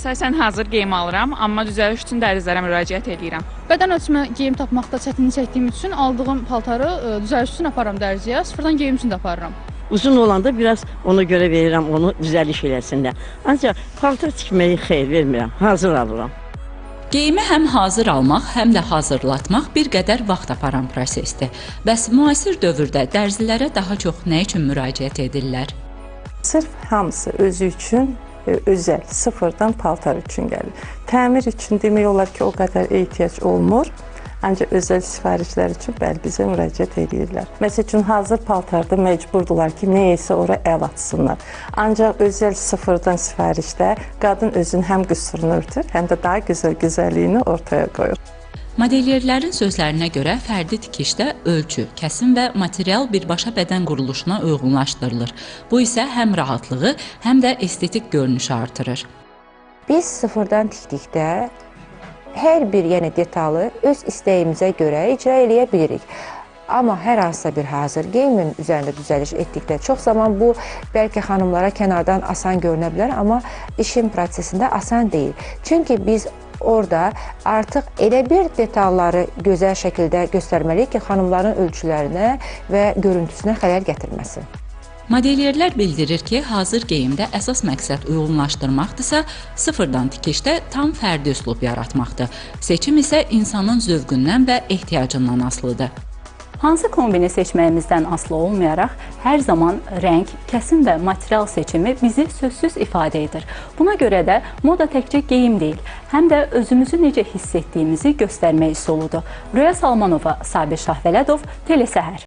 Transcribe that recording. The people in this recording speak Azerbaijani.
Əsasən hazır geyim alıram, amma düzəliş üçün dərzilərə müraciət eləyirəm. Bədən ölçümə geyim tapmaqda çətinlik çəkdiyim üçün aldığım paltarı düzəliş üçün aparıram dərziyə, sıfırdan geyim üçün də aparıram. Uzun olanda biraz ona görə verirəm onu düzəliş eləsinlər. Ancaq paltar tikməyi xeyr vermirəm, hazır alıram. Geyimi həm hazır almaq, həm də hazırlatmaq bir qədər vaxt aparan prosesdir. Bəs müasir dövrdə dərzilərə daha çox nə üçün müraciət edirlər? Sırf hamısı özü üçün özəl, sıfırdan paltar üçün gəlir. Təmir üçün demək olar ki, o qədər ehtiyac olmur. Ancaq özəl sifarişlər üçün bəli bizə müraciət eləyirlər. Məsəl üçün hazır paltarda məcburdular ki, nə isə ora əl atsınlar. Ancaq özəl sıfırdan sifarişdə qadın özünün həm qüsurunu örtür, həm də daha gözəl gözəlliyini ortaya qoyur. Modelyerlərin sözlərinə görə fərdi tikişdə ölçü, kəsim və material birbaşa bədən quruluşuna uyğunlaşdırılır. Bu isə həm rahatlığı, həm də estetik görünüşü artırır. Biz sıfırdan tikdikdə hər bir, yəni detalı öz istəyimizə görə icra eləyə bilirik. Amma hər hansısa bir hazır geyimin üzərində düzəliş etdikdə çox zaman bu bəlkə xanımlara kənardan asan görünə bilər, amma işin prosesində asan deyil. Çünki biz orada artıq elə bir detalları gözəl şəkildə göstərməliyik ki, xanımların ölçülərinə və görüntüsünə xələl gətirməsin. Modelyerlər bildirir ki, hazır geyimdə əsas məqsəd uyğunlaşdırmaqdırsa, sıfırdan tikişdə tam fərdi üslub yaratmaqdır. Seçim isə insanın zövqündən və ehtiyacından asılıdır. Hansı kombini seçməyimizdən asılı olmayaraq, hər zaman rəng, kəsim və material seçimi bizi sözsüz ifadə edir. Buna görə də moda təkcə geyim deyil, həm də özümüzü necə hiss etdiyimizi göstərmək üsuludur. Röya Salmanova, Sabir Şahvələdov, Telesəhər.